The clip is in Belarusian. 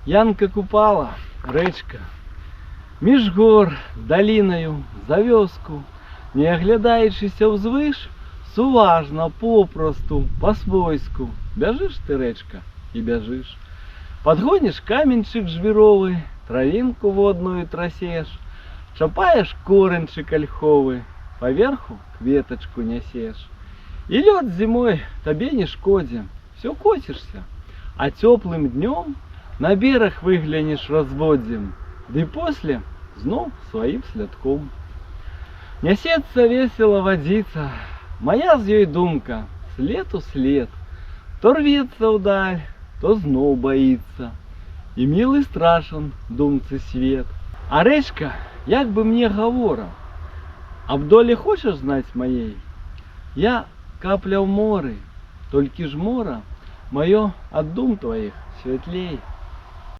Янка Купала, рэчка, між гор, далінаю, за вёску, не аглядаючыся ўзвыш, суважна, попросту, па-свойску, бяжыш ты, рэчка, і бяжыш. Падгоніш каменьчык жвіровы, травінку водную трасеш, чапаеш коранчык альховы, паверху кветачку нясеш. І лёд зімой табе не шкодзе, всё коцішся, а цёплым днём на бераг выглянеш разводдзем, ды после зноў сваім слядком. Нясецца весела вадзіца, мая з ёй думка след у след, то рвецца ўдаль, то зноў баіцца, і мілы страшан думцы свет. А рэчка як бы мне гавора: «Аб доле хочаш знаць маей? Я капля ў моры, толькі ж мора маё ад дум тваіх святлей».